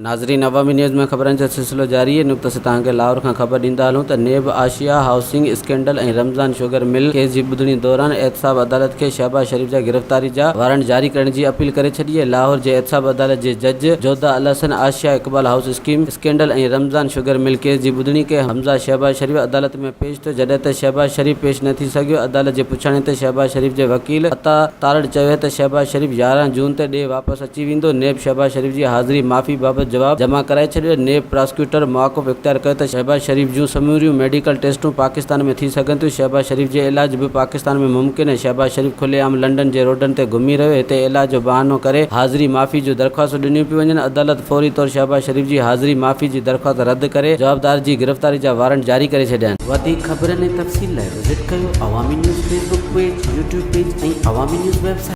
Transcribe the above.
ناظرين عوامي نيوز ۾ خبرن جو سلسلو جاري آهي نقطه سي توهان کي لاهور کان خبر ڏيندا هلون ته NAB Asia housing scandal ۽ Ramzan sugar mill case جي ٻڌڻي دوران احتساب عدالت کي شهباز شريف جا گرفتاري جا وارنٽ جاري ڪرڻ جي اپيل ڪري ڇڏي آهي لاهور جي احتساب عدالت جي جج Joda Alhassan Asia Iqbal house scheme scandal ۽ Ramzan sugar mill case جي ٻڌڻي ڪئي حمزه شهباز شريف عدالت ۾ پيش ٿيو جڏهن ته شهباز شريف پيش نه ٿي سگهيو عدالت جي پڇاڻي تي شهباز شريف جي وڪيل عطا تارڙ چيو ته شهباز شريف 11 جون تي ڏيهه واپس اچي ويندو، نيب شهباز شريف جي حاضري معافي بابت جواب جمع ڪرائي ڇڏيو، نيب پراسڪيوٽر موقف اختيار ڪيو ته شهباز شريف جون سموريون ميڊيڪل ٽيسٽون پاڪستان ۾ ٿي سگهن ٿيون، شهباز شريف جي علاج به پاڪستان ۾ ممڪن آهي، شهباز شريف کلي عام لنڊن جي روڊن تي گهمي رهيو، هتي علاج جو بهانو ڪري حاضري معافي جون درخواستون ڏنيون پيون وڃن، عدالت فوري طور شهباز شريف جي حاضري معافي جي درخواست رد ڪري جوابدار جي گرفتاري جا وارنٽ جاري ڪري ڇڏيا آهن. وڌيڪ خبرن ۽ تفصيل لاء وزٽ ڪيو Awami news Facebook page, YouTube page ۽ Awami news website.